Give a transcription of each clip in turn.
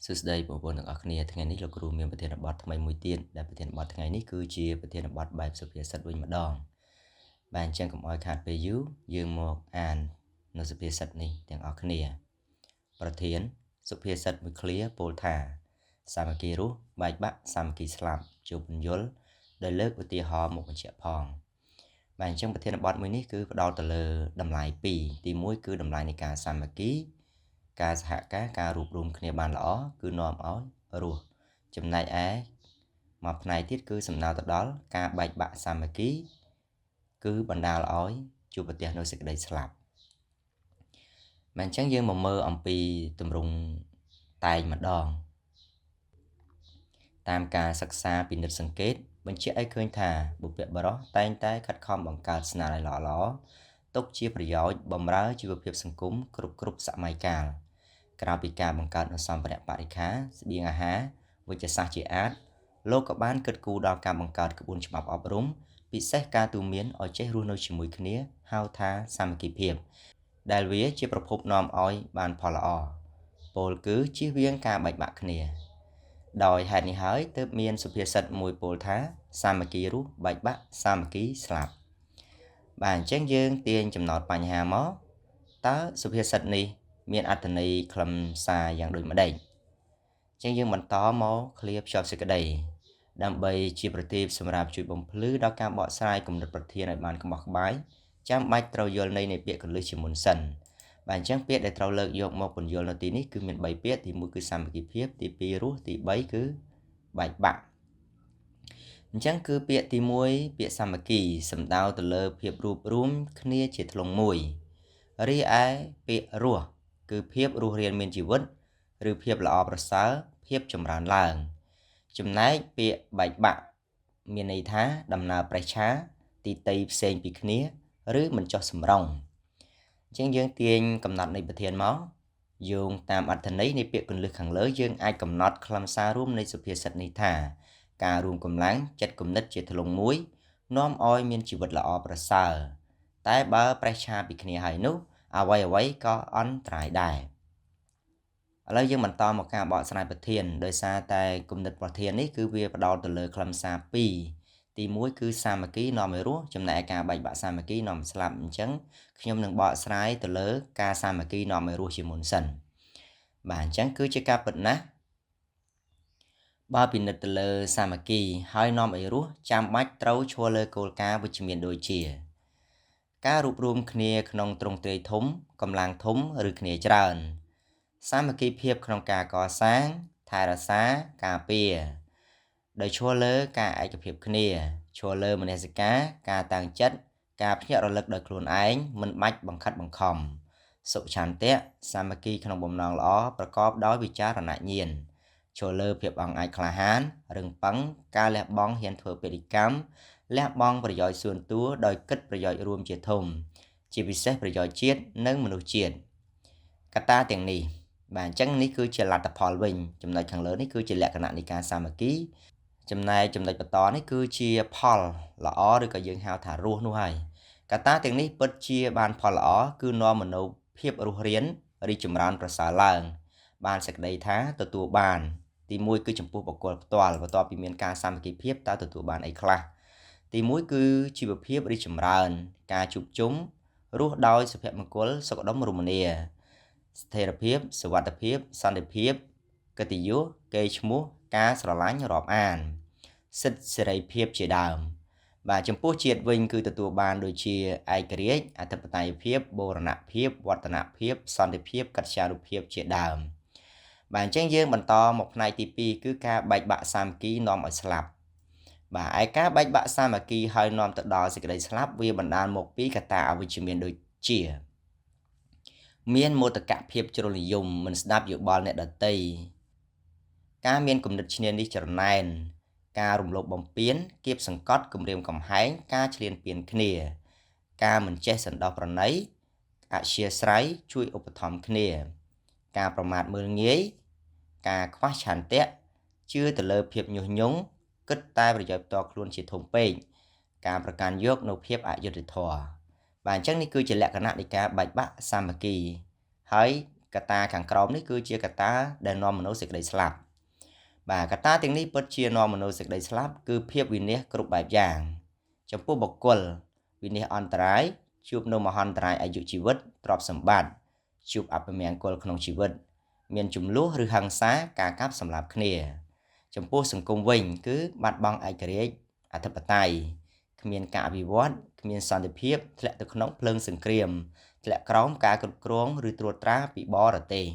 សួស្តីបងប្អូនទាំងអស់គ្នាថ្ងៃនេះលោកគ្រូមានប្រធានបទថ្មីមួយទៀតដែលប្រធានបទថ្ងៃនេះគឺជាប្រធានបទបែបសុភាសិតវិញម្ដងបាទអញ្ចឹងកុំឲ្យខាតពេលយូរយើងមកអាននៅសុភាសិតនេះទាំងអស់គ្នាប្រធានសុភាសិតមួយឃ្លាពោលថាសាមគ្គីរស់បែកបាក់សាមគ្គីស្លាប់ជួបពន្យល់ដោយលើកឧទាហរណ៍មកបញ្ជាក់ផងបាទអញ្ចឹងប្រធានបទមួយនេះគឺផ្ដោតទៅលើតម្លៃពីរទី1គឺតម្លៃនៃការសាមគ្គីការសហការការរួបរวมគ្នាបានល្អគឺនាំឲ្យរស់ចំណែកឯមួយផ្នែកទៀតគឺសំដៅទៅដល់ការបែកបាក់សាមគ្គីគឺបណ្ដាលឲ្យជួបប្រទះនៅសេចក្តីស្លាប់បាទអញ្ចឹងយើងមកមើលអំពីទម្រង់តែងម្ដងតាមការសិក្សាពិនិត្យសង្កេតបញ្ជាក់ឲ្យឃើញថាបុព្វបុរសតែងតែខិតខំបង្កើតស្នាដៃល្អៗទុកជាប្រយោជន៍បម្រើជីវភាពសង្គមគ្រប់សម័យកាលក្រៅពីការបង្កើតនូវសម្ភារៈបរិក្ខារស្បៀងអាហារវិទ្យាសាស្ត្រជាអាទិ៍លោកក៏បានគិតគូរដល់ការបង្កើតក្បួនច្បាប់អប់រំពិសេសការទូន្មានឲ្យចេះរស់នៅជាមួយគ្នាហៅថាសាមគ្គីភាពដែលវាជាប្រភពនាំឲ្យបានផលល្អពោលគឺជៀសវាងការបែកបាក់គ្នាដោយហេតុនេះហើយទើបមានសុភាសិតមួយពោលថាសាមគ្គីរស់បែកបាក់សាមគ្គីស្លាប់បាទអញ្ចឹងយើងទាញចំណោទបញ្ហាមកតើសុភាសិតនេះមានអត្ថន័យខ្លឹមសារយ៉ាងដូចម្ដេចអញ្ចឹងយើងបន្តមកឃ្លាភ្ជាប់សេចក្តីដើម្បីជាប្រទីបសម្រាប់ជួយបំភ្លឺដល់ការបកស្រាយគំនិតប្រធានឲ្យបានក្បោះក្បាយចាំបាច់ត្រូវយល់ន័យនៃពាក្យកលឹះជាមុនសិនបាទអញ្ចឹងពាក្យដែលត្រូវលើកយកមកពន្យល់នៅទីនេះគឺមាន3ពាក្យទី1គឺសាមគ្គីភាពទី2រស់ទី3គឺបែកបាក់អញ្ចឹងគឺពាក្យទី1ពាក្យសាមគ្គីសំដៅទៅលើភាពរួបរួមគ្នាជាធ្លុងមួយរីឯពាក្យរស់គឺភាពរស់រានមានជីវិតឬភាពល្អប្រសើរភាពចម្រើនឡើងចំណែកពាក្យបែកបាក់មានន័យថាដំណើរប្រេះឆាទីទៃផ្សេងពីគ្នាឬមិនចុះសម្រុងអញ្ចឹងយើងទាញកំណត់នៃប្រធានមកយោងតាមអត្ថន័យនៃពាក្យគន្លឹះខាងលើយើងអាចកំណត់ខ្លឹមសាររួមនៃសុភាសិតនេះថាការរួមកម្លាំងចិត្តគំនិតជាធ្លុងមួយនាំឲ្យមានជីវិតល្អប្រសើរតែបើប្រេះឆាពីគ្នាហើយនោះអ្វីៗក៏អន្តរាយដែរឥឡូវយើងបន្តមកការបកស្រាយប្រធានដោយសារតែគំនិតប្រធាននេះគឺវាផ្ដោតទៅលើខ្លឹមសារពីរទី1គឺសាមគ្គីនាំឲ្យរស់ចំណែកឯការបែកបាក់សាមគ្គីនាំស្លាប់អញ្ចឹងខ្ញុំនឹងបកស្រាយទៅលើការសាមគ្គីនាំឲ្យរស់ជាមុនសិនបាទអញ្ចឹងគឺជាការពិតណាស់បើពិនិត្យទៅលើសាមគ្គីហើយនាំឲ្យរស់ចាំបាច់ត្រូវឈរលើគោលការណ៍វិជ្ជមានដូចជាការរួបរวมគ្នាក្នុងទ្រង់ទ្រាយធំកម្លាំងធំឬគ្នាច្រើនសាមគ្គីភាពក្នុងការកសាងថែរក្សាការពារដោយឈរលើការឯកភាពគ្នាឈរលើមនសិការការតាំងចិត្តការភ្ញាក់រលឹកដោយខ្លួនឯងមិនបាច់បង្ខិតបង្ខំសុឆន្ទៈសាមគ្គីក្នុងបំណងល្អប្រកបដោយវិចារណញ្ញាណឈរលើភាពអង់អាចក្លាហានរឹងប៉ឹងការលះបង់ហ៊ានធ្វើពលិកម្មលះបង់ប្រយោជន៍សួនតួដោយគិតប្រយោជន៍រួមជាធំជាពិសេសប្រយោជន៍ជាតិនិងមនុស្សជាតិកត្តាទាំងនេះបាទអញ្ចឹងនេះគឺជាលទ្ធផលវិញចំណុចខាងលើនេះគឺជាលក្ខណៈនៃការសាមគ្គីចំណែកចំណុចបន្តនេះគឺជាផលល្អឬក៏យើងហៅថារស់នោះហើយកត្តាទាំងនេះពិតជាបានផលល្អគឺនាំមនោភាពរស់រានរីកចម្រើនប្រសើរឡើងបានសេចក្តីថាទទួលបានទី1គឺចំពោះបុគ្គលផ្ទាល់បន្ទាប់ពីមានការសាមគ្គីភាពតើទទួលបានអីខ្លះទី1គឺជីវភាពរីកចម្រើនការជួបជុំរស់ដោយសុភមង្គលសុខដុមរមនាស្ថិរភាពសុវត្ថិភាពសន្តិភាពកិត្តិយសកេរ្តិ៍ឈ្មោះការស្រឡាញ់រាប់អានសិទ្ធិសេរីភាពជាដើមបាទចំពោះជាតិវិញគឺទទួលបានដូចជាឯករាជ្យអធិបតេយ្យភាពបូរណភាពវឌ្ឍនភាពសន្តិភាពកត្យានុភាពជាដើមបាទអញ្ចឹងយើងបន្តមកផ្នែកទី2គឺការបែកបាក់សាមគ្គីនាំឲ្យស្លាប់បាទឯការបែកបាក់សាមគ្គីហើយនាំទៅដល់សេចក្តីស្លាប់វាបណ្ដាលមកពីកត្តាអវិជ្ជមានដូចជាមានមោទកភាពជ្រុលនិយមមិនស្ដាប់យោបល់អ្នកដទៃការមានគំនិតឈ្នានីសច្រណែនការរំលោភបំពានគៀបសង្កត់គំរាមកំហែងការឈ្លានពានគ្នាការមិនចេះសន្តោសប្រណីអធ្យាស្រ័យជួយឧបត្ថម្ភគ្នាការប្រមាថមើលងាយការខ្វះឆន្ទៈជឿទៅលើភាពញុះញង់គិតតែប្រយោជន៍ផ្ទាល់ខ្លួនជាធំពេកការប្រកាន់យកនៅភាពអយុត្តិធម៌បាទអញ្ចឹងនេះគឺជាលក្ខណៈនៃការបែកបាក់សាមគ្គីហើយ កត្តាខាងក្រោមនេះគឺជាកត្តាដែលនាំមនុស្សសេចក្តីស្លាប់បាទកត្តាទាំងនេះពិតជានាំមនុស្សសេចក្តីស្លាប់គឺភាពវិនាសគ្រប់បែបយ៉ាងចំពោះបុគ្គលវិនាសអន្តរាយជួបនៅមហន្តរាយអាយុជីវិតទ្រព្យសម្បត្តិជួបអពមង្គលក្នុងជីវិតមានចំនួនឬហិង្សាការកាប់សម្លាប់គ្នាចំពោះសង្គមវិញគឺបាត់បង់ឯករាជ្យអធិបតេយ្យគ្មានការអភិវឌ្ឍគ្មានសន្តិភាពធ្លាក់ទៅក្នុងភ្លើងសង្គ្រាមធ្លាក់ក្រោមការគ្រប់គ្រងឬត្រួតត្រាពីបរទេស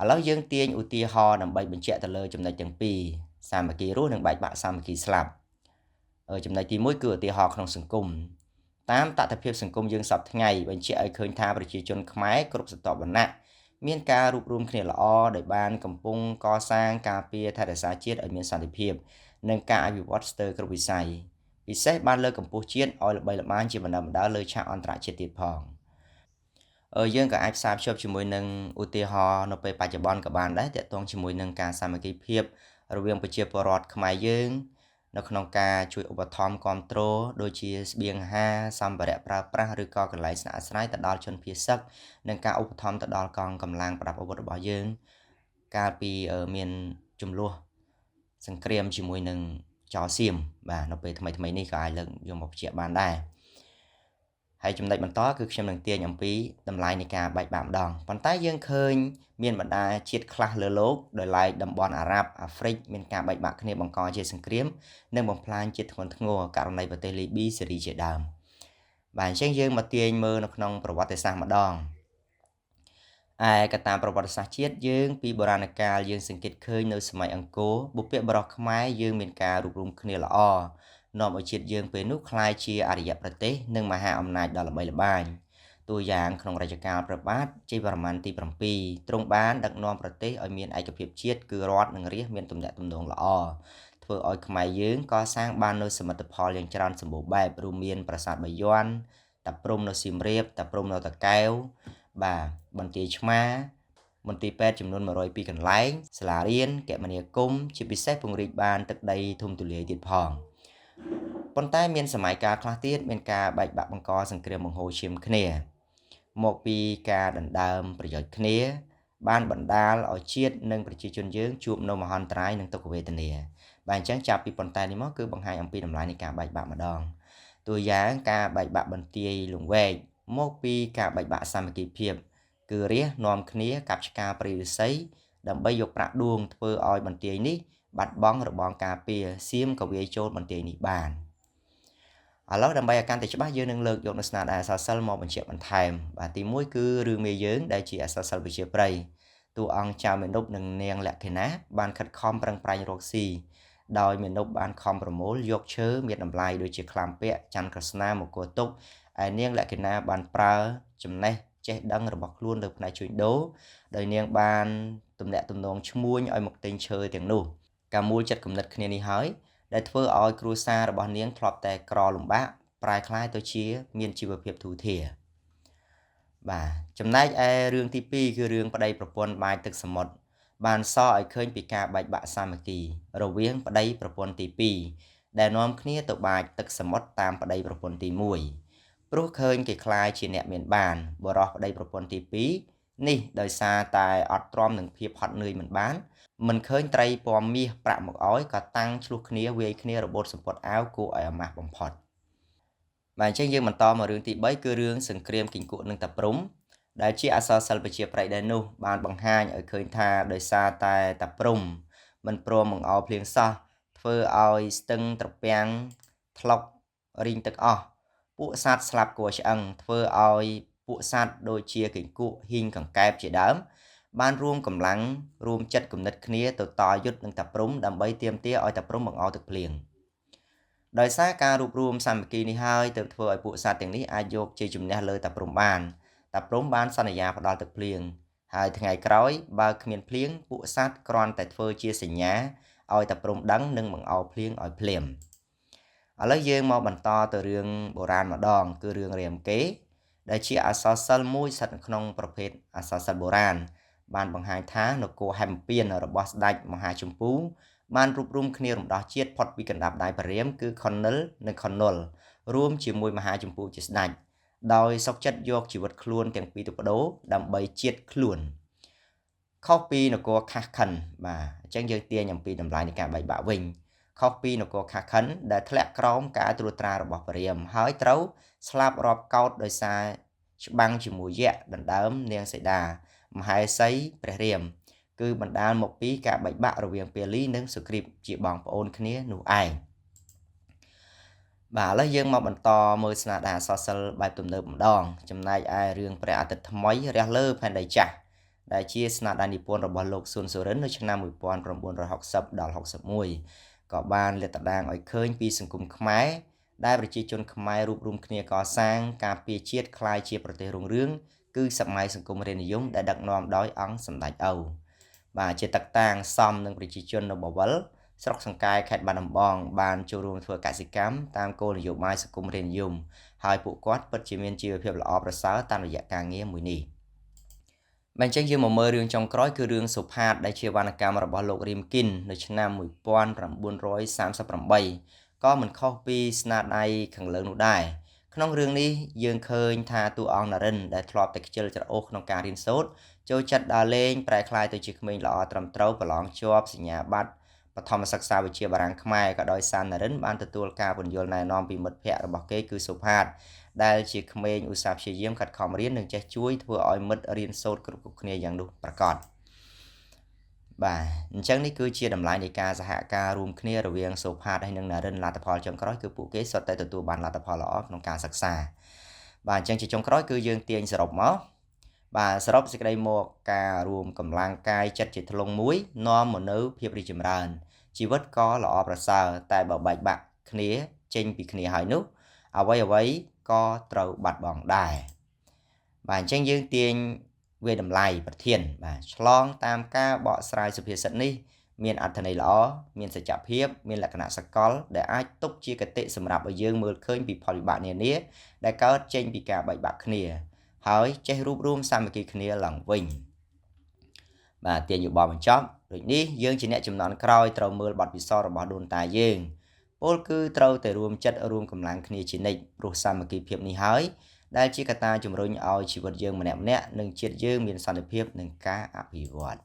ឥឡូវយើងទាញឧទាហរណ៍ដើម្បីបញ្ជាក់ទៅលើចំណុចទាំងពីរសាមគ្គីរស់និងបែកបាក់សាមគ្គីស្លាប់ចំណុចទី1គឺឧទាហរណ៍ក្នុងសង្គមតាមតថភាពសង្គមយើងសពថ្ងៃបញ្ជាក់ឲ្យឃើញថាប្រជាជនខ្មែរគ្រប់ស្រទាប់វណ្ណៈមានការរួបរួមគ្នាល្អដោយបានកំពុងកសាងការពារថែរក្សាជាតិឲ្យមានសន្តិភាពនិងការអភិវឌ្ឍស្ទើរគ្រប់វិស័យពិសេសបានលើកកម្ពស់ជាតិឲ្យល្បីល្បាញជាបណ្ដើរៗលើឆាកអន្តរជាតិទៀតផងយើងក៏អាចផ្សារភ្ជាប់ជាមួយនឹងឧទាហរណ៍នៅពេលបច្ចុប្បន្នក៏បានដែរទាក់ទងជាមួយនឹងការសាមគ្គីភាពរវាងប្រជាពលរដ្ឋខ្មែរយើងនៅក្នុងការជួយឧបត្ថម្ភគ្រប់គ្រងដូចជាស្បៀងអាហារសម្ភារៈប្រើប្រាស់ឬក៏កន្លែងស្នាក់អាស្រ័យទៅដល់ជនភៀសសឹកនិងការឧបត្ថម្ភទៅដល់កងកម្លាំងប្រដាប់អាវុធរបស់យើងកាលពីមានចំនួនសង្គ្រាមជាមួយនឹងចោរសៀមបាទនៅពេលថ្មីៗនេះក៏អាចលើកយកមកបញ្ជាក់បានដែរហើយចំណុចបន្តគឺខ្ញុំនឹងទាញអំពីតម្លៃនៃការបែកបាក់ម្ដងប៉ុន្តែយើងឃើញមានបណ្ដាជាតិខ្លះលើលោកដោយឡែកតំបន់អារ៉ាប់អាហ្វ្រិកមានការបែកបាក់គ្នាបង្កជាសង្គ្រាមនិងបំផ្លាញជាតិធ្ងន់ធ្ងរករណីប្រទេសលីប៊ីសេរីជាដើមបាទអញ្ចឹងយើងមកទាញមើលនៅក្នុងប្រវត្តិសាស្ត្រម្ដងឯកត្តាប្រវត្តិសាស្ត្រជាតិយើងពីបុរាណកាលយើងសង្កេតឃើញនៅសម័យអង្គរបុព្វបុរសខ្មែរយើងមានការរួបរួមគ្នាល្អនាំឲ្យជាតិយើងពេលនោះក្លាយជាអរិយប្រទេសនិងមហាអំណាចដ៏ល្បីល្បាញតួយ៉ាងក្នុងរជ្ជកាលព្រះបាទជ័យវរ្ម័នទី7ទ្រង់បានដឹកនាំប្រទេសឲ្យមានឯកភាពជាតិគឺរដ្ឋនិងរាស្ត្រមានទំនាក់ទំនងល្អធ្វើឲ្យខ្មែរយើងកសាងបាននូវសមិទ្ធផលយ៉ាងច្រើនសម្បូរបែបរួមមានប្រាសាទបាយ័នតាព្រហ្មនៅសៀមរាបតាព្រហ្មនៅតាកែវបាទបន្ទាយឆ្មាមន្ទីរពេទ្យចំនួន102កន្លែងសាលារៀនគមនាគមន៍ជាពិសេសពង្រីកបានទឹកដីធំទូលាយទៀតផងប៉ុន្តែមានសម័យកាលខ្លះទៀតមានការបែកបាក់បង្កសង្គ្រាមបង្ហូរឈាមគ្នាមកពីការដណ្ដើមប្រយោជន៍គ្នាបានបណ្ដាលឲ្យជាតិនិងប្រជាជនយើងជួបនៅមហន្តរាយនិងទុក្ខវេទនាបាទអញ្ចឹងចាប់ពីប៉ុន្តែនេះមកគឺបង្ហាញអំពីតម្លៃនៃការបែកបាក់ម្ដងតួយ៉ាងការបែកបាក់បន្ទាយលង្វែកមកពីការបែកបាក់សាមគ្គីភាពគឺរាស្ត្រនាំគ្នាកាប់ឆ្ការព្រៃឫស្សីដើម្បីយកប្រាក់ដួងធ្វើឲ្យបន្ទាយនេះបាត់បង់របងការពារសៀមក៏វាយចូលបន្ទាយនេះបានឥឡូវដើម្បីឲ្យកាន់តែច្បាស់យើងនឹងលើកយកនូវស្នាដៃអក្សរសិល្ប៍មកបញ្ជាក់បន្ថែមបាទទី1គឺរឿងមេយើងដែលជាអក្សរសិល្ប៍ប្រជាប្រិយតួអង្គចៅមេនប់និងនាងលក្ខិណាបានខិតខំប្រឹងប្រែងរកស៊ីដោយមេនប់បានខំប្រមូលយកឈើមានតម្លៃដូចជាក្លាំពាក់ច័ន្ទក្រស្នាមកគោទុកឯនាងលក្ខិណាបានប្រើចំណេះចេះដឹងរបស់ខ្លួនលើផ្នែកជួញដូរដោយនាងបានទំនាក់ទំនងឈ្មួញឲ្យមកទិញឈើទាំងនោះការមូលចិត្តគំនិតគ្នានេះហើយដែលធ្វើឲ្យគ្រួសាររបស់នាងធ្លាប់តែក្រលំបាកប្រែក្លាយទៅជាមានជីវភាពធូរធារបាទចំណែកឯរឿងទី2គឺរឿងប្តីប្រពន្ធបាយទឹកសមុទ្របានសឲ្យឃើញពីការបែកបាក់សាមគ្គីរវាងប្តីប្រពន្ធទី2ដែលនាំគ្នាទៅបាចទឹកសមុទ្រតាមប្តីប្រពន្ធទី1ព្រោះឃើញគេក្លាយជាអ្នកមានបានបុរសប្តីប្រពន្ធទី2នេះដោយសារតែអត់ទ្រាំនឹងភាពហត់នឿយមិនបានមិនឃើញត្រីពណ៌មាសប្រាក់មកឲ្យក៏តាំងឆ្លោះគ្នាវាយគ្នារបូតសម្ពត់អាវគួរឲ្យអាម៉ាស់បំផុតបាទអញ្ចឹងយើងបន្តមករឿងទី3គឺរឿងសង្គ្រាមគីង្គក់និងតាព្រហ្មដែលជាអក្សរសិល្ប៍ប្រជាប្រិយដែរនោះបានបង្ហាញឲ្យឃើញថាដោយសារតែតាព្រហ្មមិនព្រមបង្អោភ្លៀងសោះធ្វើឲ្យស្ទឹងត្រពាំងថ្លុករីងទឹកអស់ពួកសត្វស្លាប់គួរឆ្អឹងធ្វើឲ្យពួកសត្វដូចជាគីង្គក់ហ៊ីងកង្កែបជាដើមបានរួមកម្លាំងរួមចិត្តគំនិតគ្នាទៅតយុទ្ធនឹងតាព្រហ្មដើម្បីទាមទារឲ្យតាព្រហ្មបង្អោទឹកភ្លៀងដោយសារការរួបរួមសាមគ្គីនេះហើយទើបធ្វើឲ្យពួកសត្វទាំងនេះអាចយកជ័យជំនះលើតាព្រហ្មបានតាព្រហ្មបានសន្យាផ្ដល់ទឹកភ្លៀងហើយថ្ងៃក្រោយបើគ្មានភ្លៀងពួកសត្វគ្រាន់តែធ្វើជាសញ្ញាឲ្យតាព្រហ្មដឹងនិងបង្អោភ្លៀងឲ្យភ្លាមឥឡូវយើងមកបន្តទៅរឿងបុរាណម្ដងគឺរឿងរាមកេរ្តិ៍ដែលជាអក្សរសិល្ប៍មួយស្ថិតនៅក្នុងប្រភេទអក្សរសិល្ប៍បុរាណបានបង្ហាញថានគរហេមពានរបស់ស្ដេចមហាជម្ពូបានរួបរួមគ្នារំដោះជាតិផុតពីកណ្ដាប់ដៃព្រាហ្មណ៍គឺខុននិលនិងខុននុលរួមជាមួយមហាជម្ពូជាស្ដេចដោយសុខចិត្តយកជីវិតខ្លួនទាំងពីរទៅប្ដូរដើម្បីជាតិខ្លួន ខុសពីនគរខាស់ខិនបាទអញ្ចឹងយើងទាញអំពីតម្លៃនៃការបែកបាក់វិញខុសពីនគរខាស់ខិនដែលធ្លាក់ក្រោមការត្រួតត្រារបស់ព្រាហ្មណ៍ហើយត្រូវស្លាប់រាប់កោតដោយសារច្បាំងជាមួយយក្សដណ្ដើមនាងសីតាមហេសីព្រះរាមគឺបណ្ដាលមកពីការបែកបាក់រវាងពាលីនិងសុគ្រីពជាបងប្អូនគ្នានោះឯងបាទឥឡូវយើងមកបន្តមើលស្នាដៃអក្សរសិល្ប៍បែបទំនើបម្ដងចំណែកឯរឿងព្រះអាទិត្យថ្មីរះលើផែនដីចាស់ដែលជាស្នាដៃនិពន្ធរបស់លោកស៊ុនសុរិននៅឆ្នាំ1960ដល់61ក៏បានលាតត្រដាងឲ្យឃើញពីសង្គមខ្មែរដែលប្រជាជនខ្មែររួបរួមគ្នាកសាងការពារជាតិក្លាយជាប្រទេសរុងរឿងគឺសម័យសង្គមរាស្ត្រនិយមដែលដឹកនាំដោយអង្គសម្ដេចឪបាទជាតឹកតាងសមនឹងប្រជាជននៅបវលស្រុកសង្កែខេត្តបាត់ដំបងបានចូលរួមធ្វើកសិកម្មតាមគោលនយោបាយសង្គមរាស្ត្រនិយមហើយពួកគាត់ពិតជាមានជីវភាពល្អប្រសើរតាមរយៈការងារមួយនេះបាទអញ្ចឹងយើងមកមើលរឿងចុងក្រោយគឺរឿងសុផាតដែលជាវណ្ណកម្មរបស់លោករីមគិននៅឆ្នាំ1938ក៏មិនខុសពីស្នាដៃខាងលើនោះដែរក្នុងរឿងនេះយើងឃើញថាតួអង្គនរិនដែលធ្លាប់តែខ្ជិលច្រអូសក្នុងការរៀនសូត្រចូលចិត្តដើរលេងប្រែក្លាយទៅជាក្មេងល្អត្រឹមត្រូវប្រឡងជាប់សញ្ញាបត្របឋមសិក្សាវិទ្យាបារាំងខ្មែរក៏ដោយសារនរិនបានទទួលការពន្យល់ណែនាំពីមិត្តភ័ក្តិរបស់គេគឺសុផាតដែលជាក្មេងឧស្សាហ៍ព្យាយាមខិតខំរៀននិងចេះជួយធ្វើឲ្យមិត្តរៀនសូត្រគ្រប់គ្នាយ៉ាងនោះប្រាកដបាទអញ្ចឹងនេះគឺជាតម្លៃនៃការសហការរួមគ្នារវាងសុផាតហើយនិងនរិនលទ្ធផលចុងក្រោយគឺពួកគេសុទ្ធតែទទួលបានលទ្ធផលល្អក្នុងការសិក្សាបាទអញ្ចឹងជាចុងក្រោយគឺយើងទាញសរុបមកបាទសរុបសេចក្តីមកការរួមកម្លាំងកាយចិត្តជាធ្លុងមួយនាំមកនូវភាពរីកចម្រើនជីវិតក៏ល្អប្រសើរតែបើបែកបាក់គ្នាចេញពីគ្នាហើយនោះអ្វីៗក៏ត្រូវបាត់បង់ដែរបាទអញ្ចឹងយើងទាញវាតម្លៃប្រធានបាទឆ្លងតាមការបកស្រាយសុភាសិតនេះមានអត្ថន័យល្អមានសច្ចភាពមានលក្ខណៈសកលដែលអាចទុកជាគតិសម្រាប់ឲ្យយើងមើលឃើញពីផលវិបាកនានាដែលកើតចេញពីការបែកបាក់គ្នាហើយចេះរួបរួមសាមគ្គីគ្នាឡើងវិញបាទទាញយោបល់បញ្ចប់ដូចនេះយើងជាអ្នកចំនួនក្រោយត្រូវមើលបទពិសោធន៍របស់ដូនតាយើងពលគឺត្រូវតែរួមចិត្តរួមកម្លាំងគ្នាជានិច្ចព្រោះសាមគ្គីភាពនេះហើយដែលជាកត្តាជំរុញឲ្យជីវិតយើងម្នាក់ៗនិងជាតិយើងមានសន្តិភាពនិងការអភិវឌ្ឍ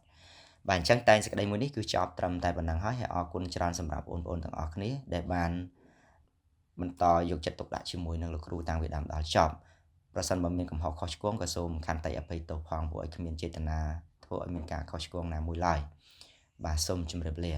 បាទអញ្ចឹងតែងសេចក្តីមួយនេះគឺចប់ត្រឹមតែប៉ុណ្ណឹងហើយហើយអរគុណច្រើនសម្រាប់បងប្អូនទាំងអស់គ្នាដែលបានបន្តយកចិត្តទុកដាក់ជាមួយនឹងលោកគ្រូតាំងពីដើមដល់ចប់ប្រសិនបើមានកំហុសខុសឆ្គងក៏សូមខន្តីអភ័យទោសផងព្រោះឲ្យគ្មានចេតនាធ្វើឲ្យមានការខុសឆ្គងណាមួយឡើយបាទសូមជម្រាបលា